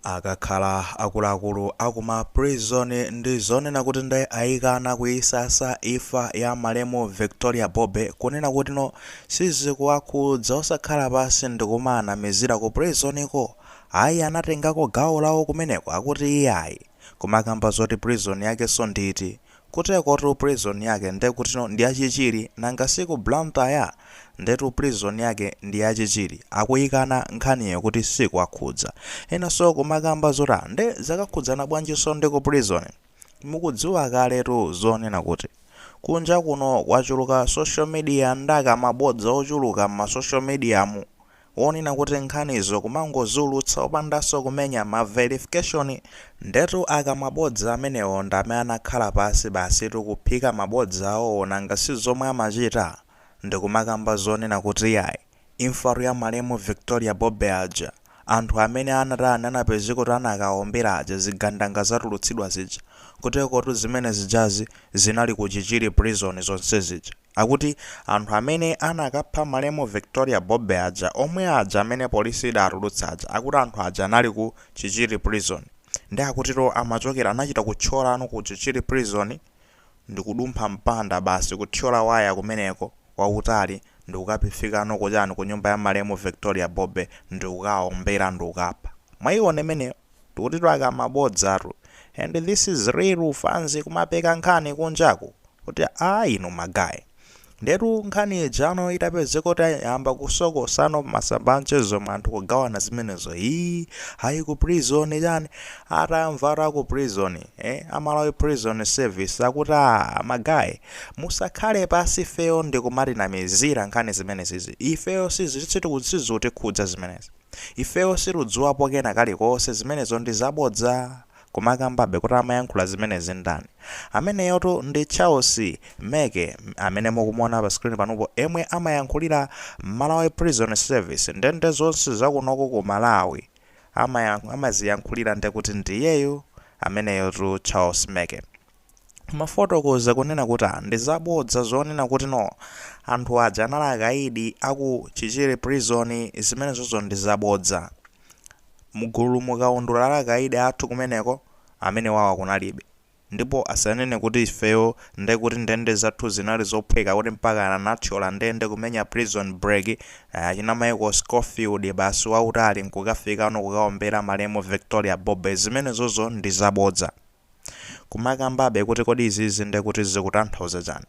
Akakhala akuluakulu akuma prison ndi zonena kuti nde ayikana kuyisasa imfa ya malemu Victoria Bobe, kunena kuti no, sizikuwakhudza, osakhala pasi ndikumanamizira ku prison ko. Ayi, anatengako gawo lawo kumeneko. Akuti iyayi, kumakamba zoti prison yake so nditi kutekotu prison yake ndekutino ndi yachichiri, nanga siku Blantyre, ndetu prison yake ndi yachichiri. Akuyikana nkhaniyo kuti sikuwakhudza. Enanso kumakamba zoti nde zakakhudzana bwanjinso ndi ku prison? Mukudziwa kaletu zonena kuti kunja kuno kwachuluka social media, ndaka mabodza ochuluka m'ma social media mu, wonena kuti nkhanizo kumangozulutsa opandanso kumenya ma verification. Ndetu akamabodza amenewo ndi amene anakhala pasi basi tikuphika mabodza awo, nanga si zomwe amachita, ndikumakamba zonena kuti yayi, imfa ya malemu Victoria Bobe aja, anthu amene anatani, anapezeka kuti anakawombera aja, zigandanga zatulutsidwa zija, kutekotu zimene zijazi zinali ku Chichiri Prison zonse zija. Akuti anthu amene anakapha malemu Victoria Bobe aja, omwe aja amene polisi idatulutsa aja, akuti anthu aja anali ku Chichiri Prison. Ndi akutiro amachokera, anachita kuthyola anu ku Chichiri Prison ndikudumpha mpanda basi, kuthyola waya kumeneko wautali, ndikukapifikano kuchani, ku nyumba ya malemu Victoria Bobe, ndikukaombera ndikukapha. Mwayiona imeneyo? Ndikutito akamabodzatu, and this is real fans, kumapeka nkhani kunjaku kuti a inu ma guy. Ndetu nkhani ijano itapezeka kuti ayamba kusokosano masamba amchezo, anthu kugawana zimenezo, ii hayi, ku prison chani. Atamva ku prison, amalawi Prison Service akuti, a ma guy, musakhale pasi ifeyo ndikumatinamizira nkhani zimenezizi. Ifeyo sizikutikhudza zimenezi, ifeyo situdziwapo kena kalikonse, zimenezo ndi zabodza. Kumakambabe kuti amayankhula zimenezi ndani? Ameneyotu ndi Charles Meke amene mukumuona pa screen panopo, emwe amayankhulira Malawi Prison Service. Ndende zonse zakunoko ku Malawi amaziyankhulira ndekuti ndiyeyo ameneyotu Charles Meke. Mafotokoza kunena kuti ndi zabodza zonena kuti no, anthu aja anali akaidi aku Chichiri Prison. Zimenezozo ndi zabodza. Mugulu mukaundula la akaidi athu kumeneko amene wawa kunalibe, ndipo asanene kuti ifeyo ndekuti ndende zathu zinali zophweka kuti mpaka anathyola ndende, kumenya prison break, achina Michael Scofield basi wautali, nkukafika no kukaombera malemu Victoria Bobe. Zimenezozo ndi zabodza. Kumakambabe kuti kodi izizi ndekuti zikutanthauza chani?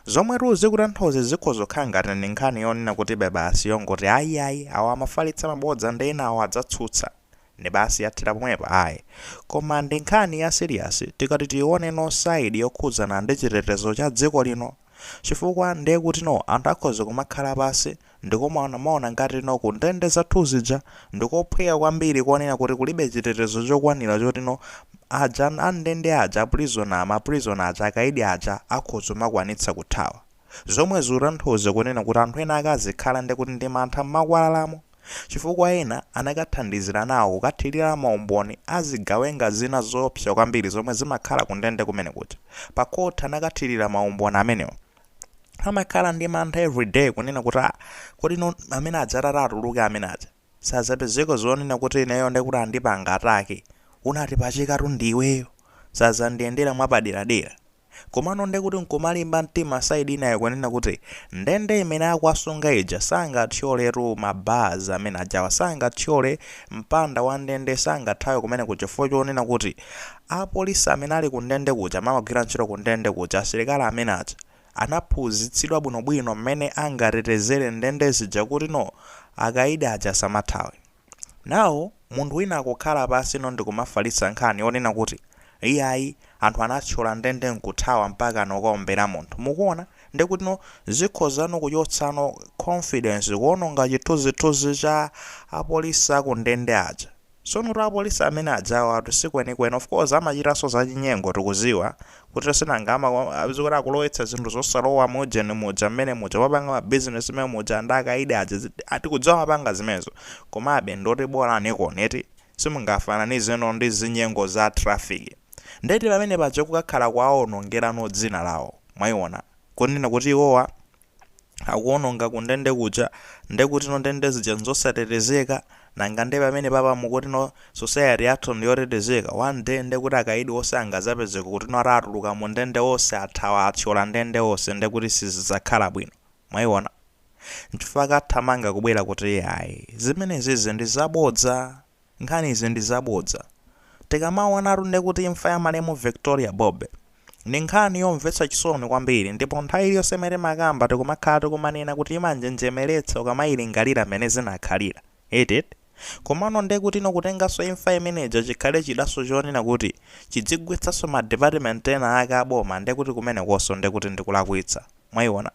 Zomwetu zikutanthauza, zikhoza ngati ndi nkhani yonena kuti be basi yongoti ayi ayi, awa amafalitsa mabodza ndi ena awo adzatsutsa ndi basi yathira pomwepo, ayi. Koma ndi nkhani ya serious tikati tione no side yokhudzana ndi chitetezo cha dziko lino, chifukwa ndiye kuti no, anthu akhoza kumakhala pasi ndikumaona maona ngati no, ku ndende zathu zija ndikophweka kwambiri, kuonera kuti kulibe chitetezo chokwanira choti no, aja andende aja, prisoner, ma prisoner aja, akaidi aja akhoza kumakwanitsa kuthawa, zomwe zikutanthauza kunena kuti anthu ena akazikhala ndi kuti ndi mantha m'makwalalamo, chifukwa ena anakathandizira nawo kukathirira maumboni azigawenga zina zoopsa kwambiri zomwe zimakhala ku ndende kumene kuti pa court anakathirira maumboni amenewo. Amakhala ndi mantha everyday kunena kuti, ah, kodi no, amene aja atatuluke, amene aja sazapezeka zonena kuti ineyo ndikuti andipanga attack, unati pachikatu ndiweyo, sazandiyendera mwapaderadera. Komano ndekuti nkumalimba mtima side inayo kunena kuti ndende imene akuasunga ija sangathyoletu ma bars amene ajawa, sangathyole mpanda wa ndende, sangathawe kumene kuja, chifukwa chonena kuti apolisi amene ali ku ndende kuja, amagwira ntchito ku ndende kuja, asilikali amene aja anaphunzitsidwa bwinobwino mmene angatetezere ndende zija kuti no, akaidi aja asamathawe. Nawo munthu wina akukhala pasi no ndikumafalitsa nkhani yonena kuti iyayi, anthu anathyola ndende nkuthawa mpaka nokaombera munthu. Mukuona ndikuti no, zikhozano kuchotsano confidence, kuononga chithunzithunzi cha apolisi aku ndende aja. Sono tu apolisi amene ajawo atu sikwenikweni, of course amachitanso zachinyengo, tikuziwa kuti sinanga zikuti akulowetsa zinthu zosalowa mujeni muja, mmene muja mapanga mabizinesi mmene muja ndi akaidi aja, tikudziwa mapanga zimenezo. Komabe ndoti bola nikoneti simungafananizeno ndi zinyengo za traffic. Ndeti pamene paja kukakhala kwaonongerano dzina lawo. Mwayiona kunena kuti iwowa Akuononga kundende kuja, ndekuti no ndende zija nzosatetezeka. Nanga nde pamene papa mukuti no society yathu ndiyotetezeka? One day ndekuti akaidi onse angazapezeka kuti no atatuluka mu ndende onse athawa, athyola ndende onse, ndekuti sizidzakhala bwino. Mwayiona? Nchifukwa kathamanga kubwera kuti ayi, zimenezizi ndi zabodza, nkhani izi ndi zabodza. Tikamaonatu ndekuti imfa ya malemu Victoria Bobe ndi nkhani yomvetsa chisoni kwambiri, ndipo nthawi iliyonse imene timakamba tikumakhala tikumanena kuti imanjenjemeretsa ukamayilingalira mmene zinakhalira, eti? Komano ndekuti no kutenganso imfa imeneja chikhale chidaso chonena kuti chidzigwetsanso ma department ena ake aboma, ndekuti kumenekonso ndekuti ndikulakwitsa. Mwayiona?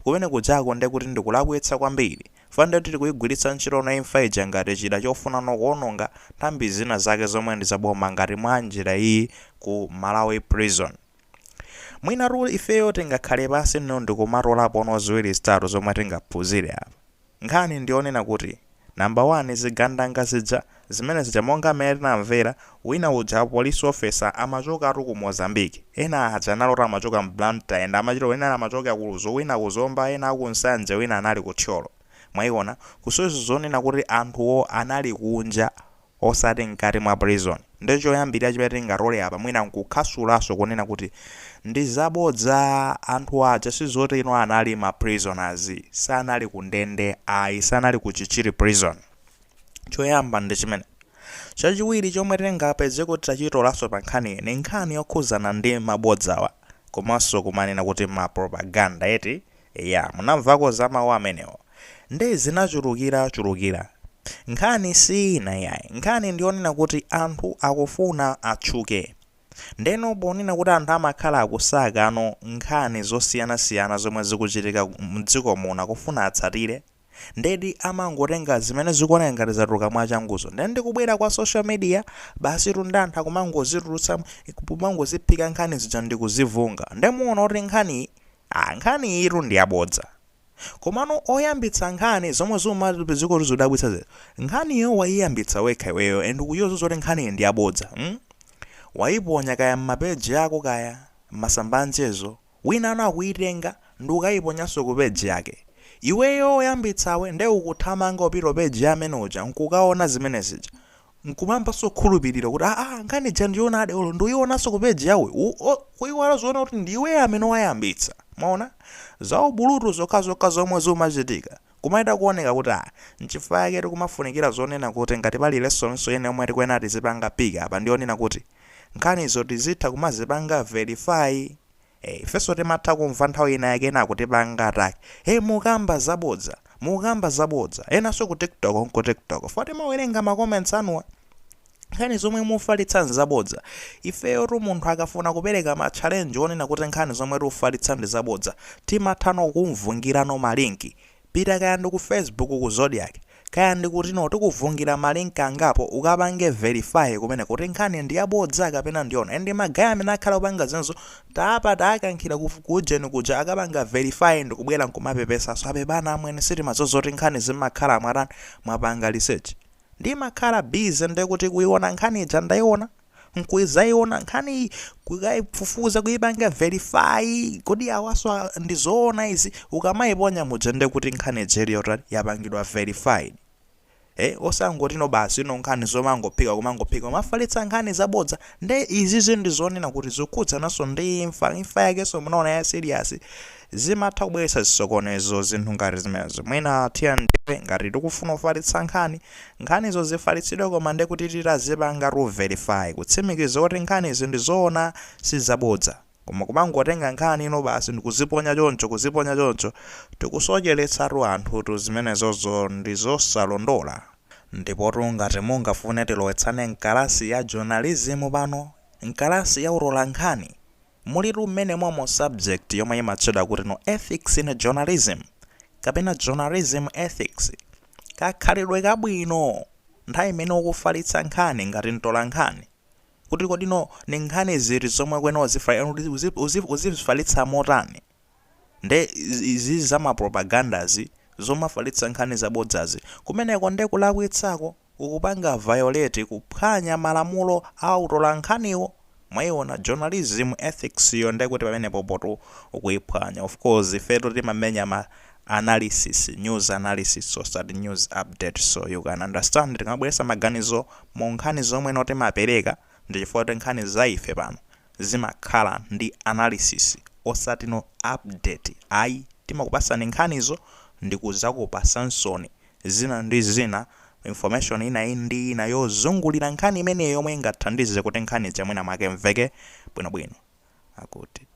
Kumene kujako ndekuti ndikulakwitsa kwambiri. Fande tili kuyigwiritsa ntchito no imfa ija ngati chida chofuna nokuononga nthambi zina zake zomwe ndi zaboma, ngati mwa njira iyi ku Malawi Prison. Mwinatu ifeyo tingakhale pansi no ndikumatolapo no ziwiri zitatu zomwe tingaphunzire apa. Nkhani ndionena kuti number 1, zigandanga zija zimene zija, monga mmene tinamvera wina uja police officer, amachokatu ku Mozambique, ena aja analota amachoka m'Blantyre, and amachita wina amachoka ku wina kuzomba, ena aku Nsanje, wina anali ku Thyolo. Mwayiona? Kusonyeza zonena kuti anthuwo anali kunja, osati mkati mwa prison. Ndichoyambirira chimene tingatole apa, mwina nkukhasulaso kunena kuti ndi zabodza, anthu aja sizoti ino anali ma prisoners, sanali ku ndende ayi, sanali ku Chichiri Prison. Choyamba ndi chimene. Chachiwiri chomwe tingapeze kuti tachitolanso pa nkhani ni nkhani yokhuzana ndi mabodzawa komanso kumanena kuti ma propaganda, eti? Ya, munamvako za mawu amenewo. Ndi zinachulukira chulukira. Nkhani si ina yayi, nkhani ndionena kuti anthu akufuna atchuke. Ndeno ponena kuti anthu amakhala akusaka ano nkhani zosiyanasiyana zomwe zikuchitika mdziko muno, akufuna atsatire, ndedi amangotenga zimene zikuoneka ngati zatuluka mwachanguzo. Ndene ndikubwera kwa social media basi, tunda anthu akumangozitulutsa, kumangoziphika nkhani zija ndikuzivunga. Ndemuona kuti nkhani, ah, nkhani itu ndi yabodza, komano oyambitsa nkhani zomwe zimaziko zodabwitsa zero, nkhaniyo wayiyambitsa wekha iweyo and ukuyozo zoti nkhani ndi yabodza, Wayiponya kaya mmapeji ako, kaya masamba anchezo, wina ano akuyitenga ndi ukayiponyanso ku peji yake. Iweyo oyambitsawe nde ukuthamanga upita peji ya amene uja nkukaona zimene zija, nkumambanso khulupirira kuti aa, nkhani ija ndionadi, olo ndiyionanso ku peji yawe, kuyiwala zoona kuti ndiwe amene wayambitsa. Mwaona za ubulutu zokhazokha zomwe zimachitika, kumaita kuoneka kuti a nchifukwa yake tikumafunikira zonena kuti ngati pali lessons ene omwe tikuyenera tizipanga pick apa, ndionena kuti nkhanizo tizitha kumazipanga verify. Ifenso timatha kumva nthawi ina yake ena akutipanga attack, "Hey, mukamba zabodza, mukamba zabodza." Enanso ku TikTok, ku TikTok fo timawerenga ma comments anuwa, nkhani zomwe mufalitsa nzabodza. Ifeyo tu munthu akafuna kupereka ma challenge onena kuti nkhani zomwe tikufalitsa ndi zabodza, timathano kumvungirano ma link. Pita kaya ndi ku Facebook ku Zodiak, kaya ndi kuti no, tikuvungira ma link angapo, ukapange verify kumene kuti nkhani ndi yabodza kapena ndiyona. And ma guy amene akhala kupanga zinzo tapa takankhira kujeni kuja, akapanga verify ndikubwera nkumapepesaso, "Apepana amwene, sitimazozoti nkhani zimakhala mwatani, mwapanga research." Ndimakhala busy ndekuti kuiona nkhani ija, ndayiona, nkuizayiona nkhani, kukayifufuza, kuyipanga verify, kodi awaso ndizoona izi? Ukamayiponya muja ndekuti nkhani ijeri yotani, yapangidwa verified. Osangoti no basi no nkhani zomangophika, kumangophika, kumafalitsa nkhani zabodza. Nde izizi ndizonena kuti zikhudzananso ndi imfa, imfa yakenso munaona ya serious, zimatha kubweretsa zisokonezo zinthu ngati zimenezo. Mwina tiyandiwe ngati tikufuna kufalitsa nkhani, nkhanizo zifalitsidwe, koma ndekuti titazipanga tu verify, kutsimikiza kuti nkhanizi ndizoona, sizabodza. Koma kumangotenga nkhani ino basi ndikuziponya choncho, kuziponya choncho, tikusocheretsatu anthutu, zimenezozo ndizosalondola. Ndipotu ngati mungafune tilowetsane mkalasi ya journalism pano, mkalasi ya utola nkhani, mulitu mmene momo subject yomwe imatchedwa kuti no ethics in journalism kapena journalism ethics, kakhalidwe kabwino nthawi imene ukufalitsa nkhani ngati mtola nkhani, kuti kodino ni nkhani ziti zomwe kwene uzifalitsa motani. Nde izi zamapropagandazi, zomafalitsa nkhani zabodzazi, kumeneko nde kulakwitsako, ukupanga violate, kuphwanya malamulo a utola nkhaniwo. Mwayiona journalism ethics yo? Ndekuti pamenepo potu ukuyiphwanya. Of course ifetu timamenya ma Analysis, news analysis, osati news update. So you can understand, tikamabweretsa maganizo mu nkhani zomwe no timapereka, ndi chifukwa kuti nkhani za ife pano zimakhala ndi analysis, osati no update ayi. Timakupasani nkhanizo ndi kuzakupasansoni zina ndi zina, information ina ndi ina yozungulira nkhani imeneyo yomwe ingathandize kuti nkhani zamwina mwake mveke bwinobwino. Akuti